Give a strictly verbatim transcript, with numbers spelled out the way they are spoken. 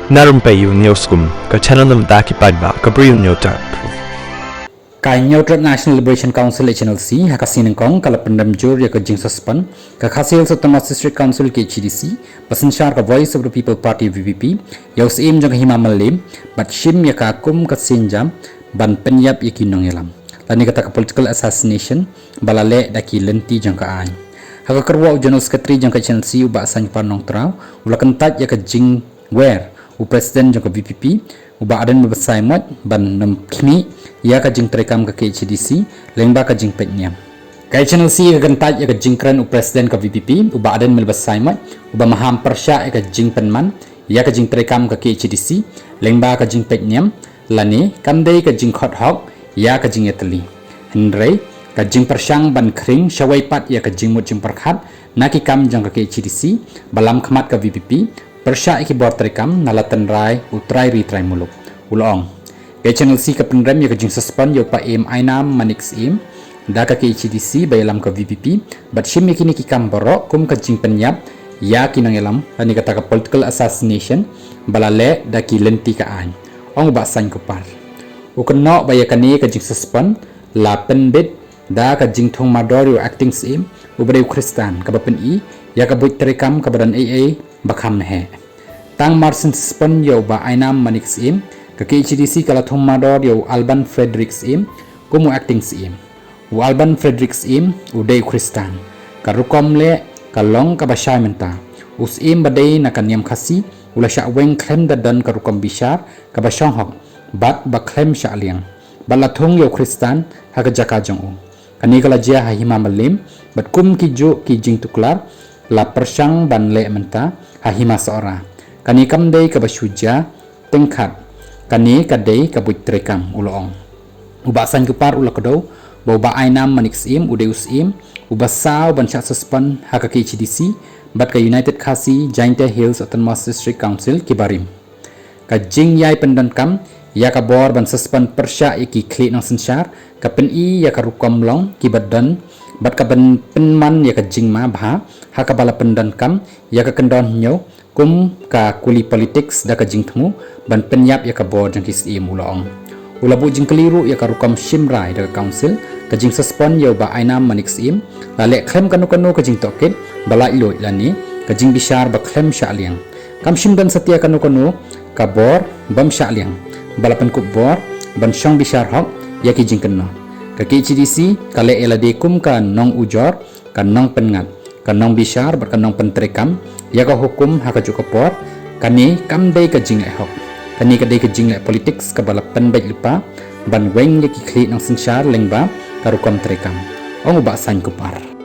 Na rympei ïa u News Kum, ka channel na bynta ki paidbah ka Bri u Hynñiewtrep. Ka Hynñiewtrep National Liberation Council, H N L C, ha ka sngi nyngkong ka la pynrem jur ïa ka jingsuspend ka Khasi Hills Autonomous District Council, K H A D C, ba synshar ka Voice of the People Party, V P P, ïa u Syiem jong ka Hima Mylliem, bad shim ïa ka kum ka sienjam ban pynïap ïa ki nongïalam, lane kata ka political assassination ba la leh da ki lynti jong ka aiñ. Ha ka kyrwoh u General Secretary jong ka H N L C, u Bah Saiñkupar Nongtraw, u la kyntait ïa ka jingwer u President jong ka V P P, u Bah Ardent Miller Basaiawmoit, ban nym khmih ïa ka jingtreikam ka K H A D C lyngba ka jingpeit niam. Ka H N L C ka kyntait ïa ka jingkren u President ka V P P, u Bah Ardent Miller Basaiawmoit, uba maham pyrshah ïa ka jingpynman ïa ka jingtreikam ka K H A D C lyngba ka jingpeit niam, lane kam dei ka jingkhot hok ïa ka jingïatylli, hynrei ka jingpyrshang ban khring shawei pat ïa ka jingmut jingpyrkhat na ki kam jong ka K H A D C, ba lam khmat ka V P P, pyrshah ïa ki bor treikam na la tynrai u trai ri trai muluk, u la ong. Ka H N L C ka pynrem ïa ka jingsuspend ïa u Bah Ainam Manik Syiem da ka K H A D C ba ïalam ka V P P, bad shim ïa kine ki kam baroh kum ka jingpynïap ïa ki nongïalam, lane kata ka political assassination ba la leh da ki lynti ka aiñ, ong u Bah Saiñkupar. U kynnoh ba ïa kane ka jingsuspend la pynbit da ka jingthung mardor ïa u Acting Syiem, uba dei u Khristan, kaba pyni ïa ka buit treikam kaba don ei ei ba kham neheh. Tang mar shen suspend ïa u Bah Ainam Manik Syiem, ka K H A D C ka la thung mardor ïa u Alban Frederick Syiem kum u Acting Syiem. U Alban Frederick Syiem u dei u Khristan. Ka rukom leh ka long kaba shai mynta. U Syiem ba dei na ka niam Khasi u la shah weng khlem da don ka rukom bishar kaba shong hok bad ba khlem shah liang, bad la thung ïa u Khristan ha ka jaka jong u. Kane ka la jia ha Hima Mylliem, bad kum kijuh ki jingtuklar la pyrshang ban leh mynta ha Hima Sohra. Kane kam dei kaba shu jia tyngkhat, kane ka dei ka buit treikam, u la ong. U Bah Saiñkupar u la kdew ba u Bah Ainam Manik Syiem u dei u Syiem uba saw ban shah suspend ha ka K H A D C bad ka United Khasi Jaintia Hills Autonomous District Council ki barim. Ka jingïai pyndonkam ïa ka bor ban suspend pyrshah ïa ki khlieh nongsynshar ka pyni ïa ka rukom long kiba don bad ka ban pynman ïa ka jingma bha ha kaba la pyndonkam ïa ka kyndon hynñiew kum ka kuli politics da ka jingthmu ban pynïap ïa ka bor jong ki Syiem, u la ong. U la buh jingkylli ruh ïa ka rukom shim rai da ka Council. Ka jingsuspend ïa u Bah Ainam Manik Syiem la leh khlem kano kano ka jingtohkit ba laitluid lane ka jingbishar ba khlem shah liang. Kam shym don satia kano kano ka bor bym shah liang ba la pynkup bor ban shong bishar hok ïa ki jingkynnoh. Ka K H A D C ka leh ïa lade kum ka nongujor, ka nongpynngat, ka nongbishar bad ka nongpyntreikam ïa ka hukum ha kajuh ka por. Kane kam dei ka jingleh hok. Kane ka dei ka jingleh politics kaba la pynbeit lypa ban weng ïa ki khlieh nongsynshar lyngba ka rukom treikam, ong u Bah Saiñkupar.